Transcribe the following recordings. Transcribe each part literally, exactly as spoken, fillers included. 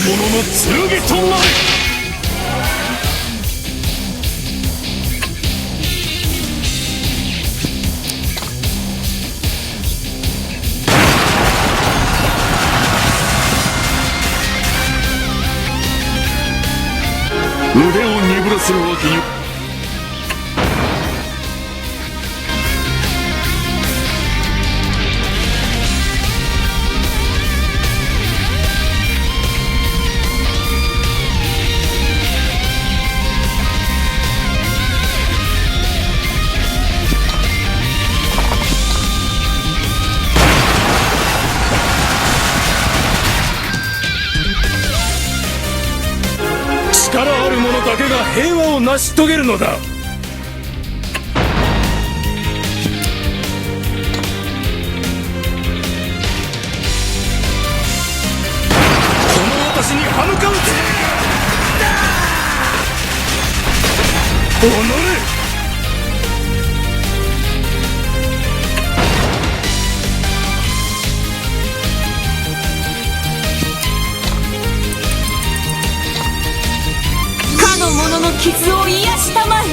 者の剣となれ。腕を鈍らせるわけには。力ある者だけが平和を成し遂げるのだ。この私に歯向かうつもりだ。おのれ。かの者の傷を癒したまえ。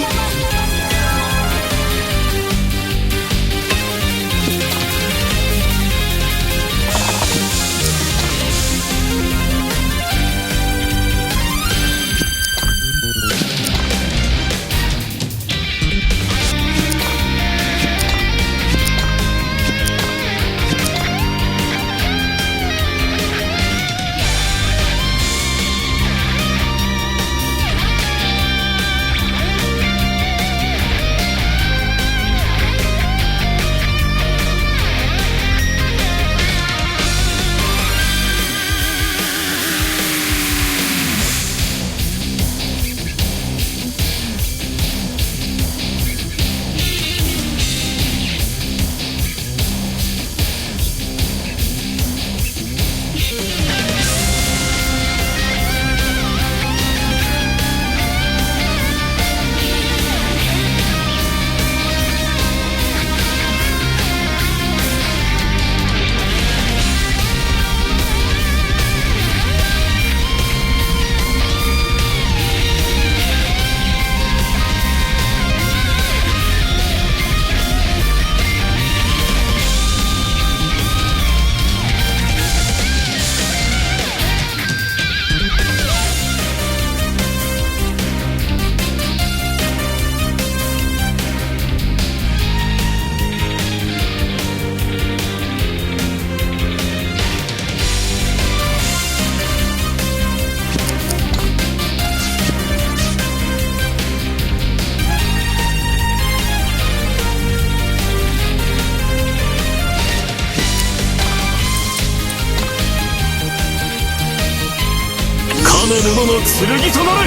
かの者の剣となれ。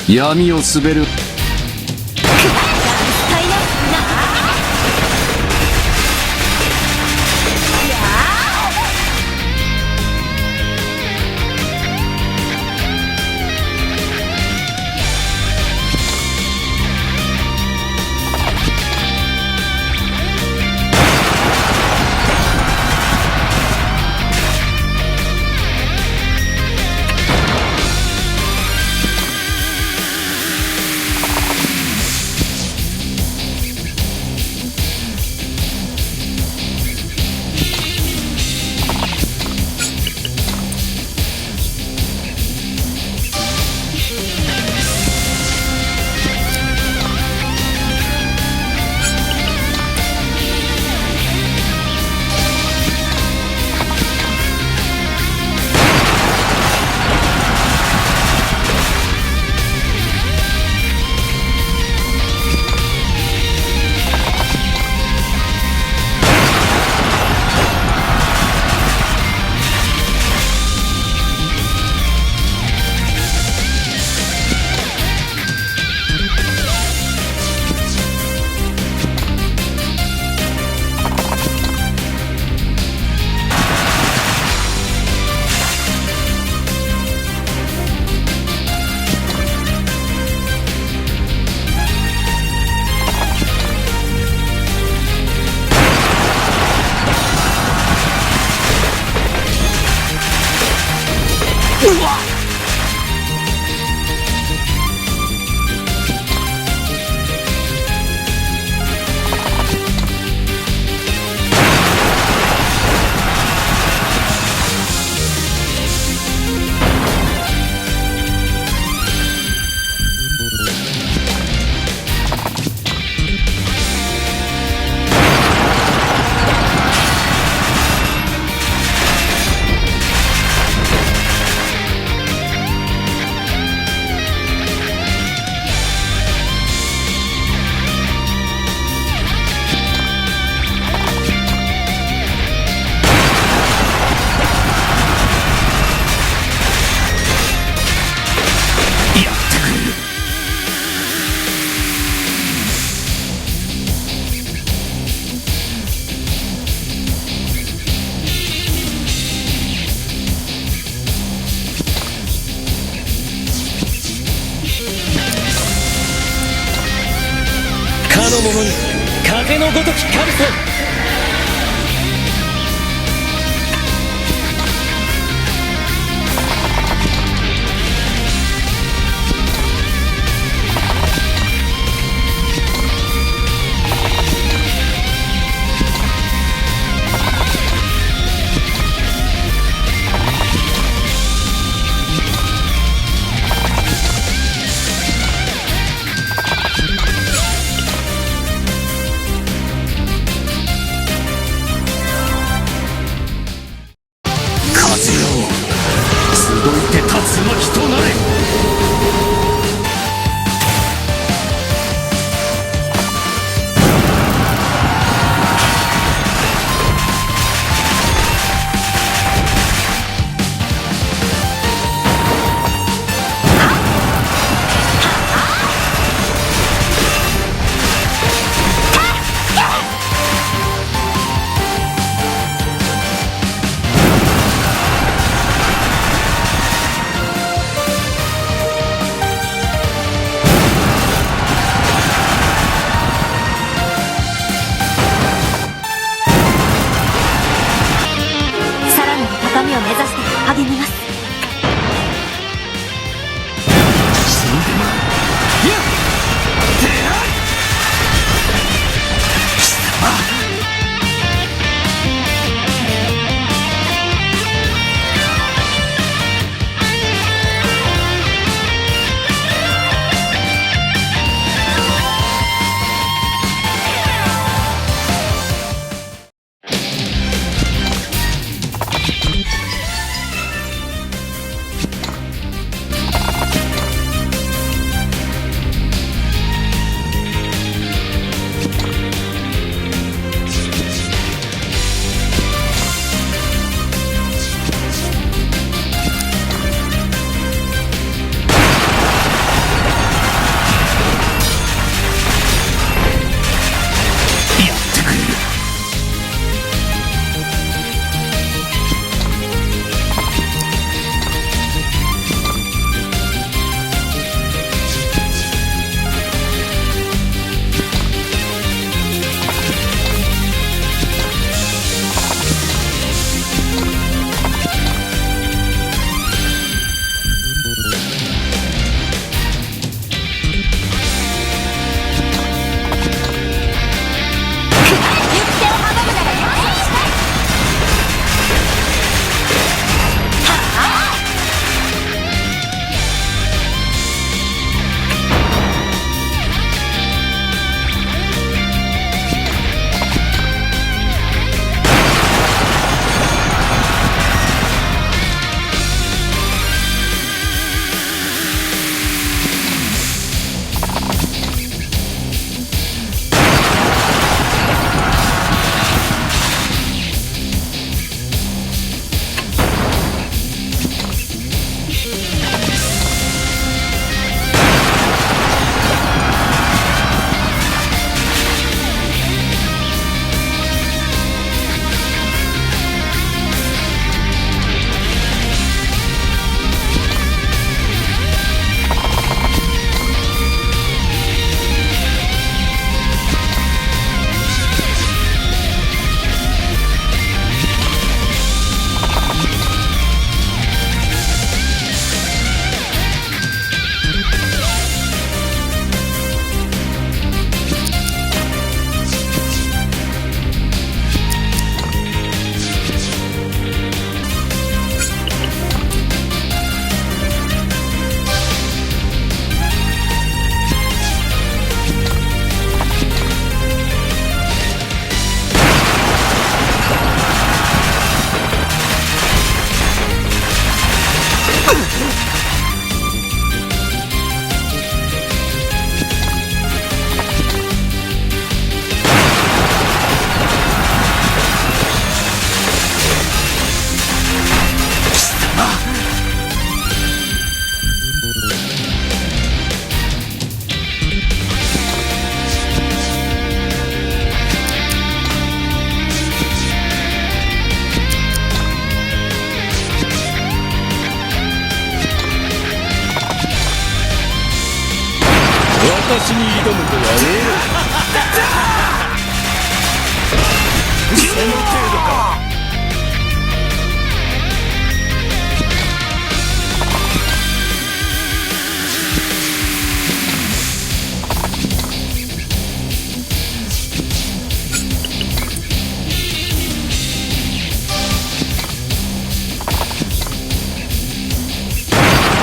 闇を滑る。うわっ！かの者に風のごときカルサを。風よ、集いて、龍の火となれ。さらなる高みを目指して励みます。私に挑むのは俺だ。その程度か。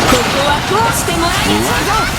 ここはこうしてもらいなさい。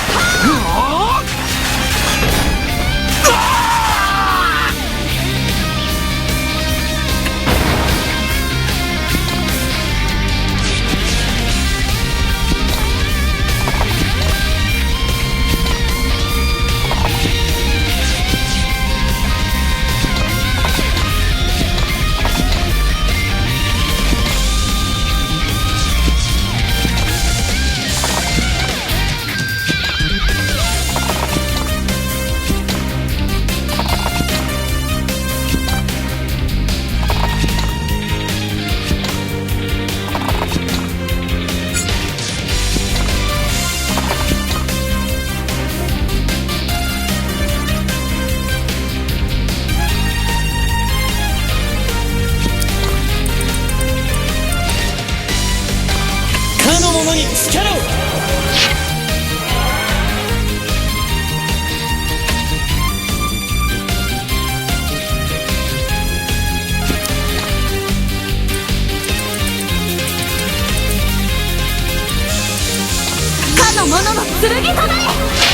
かの者につけろ。かの者の剣となれ。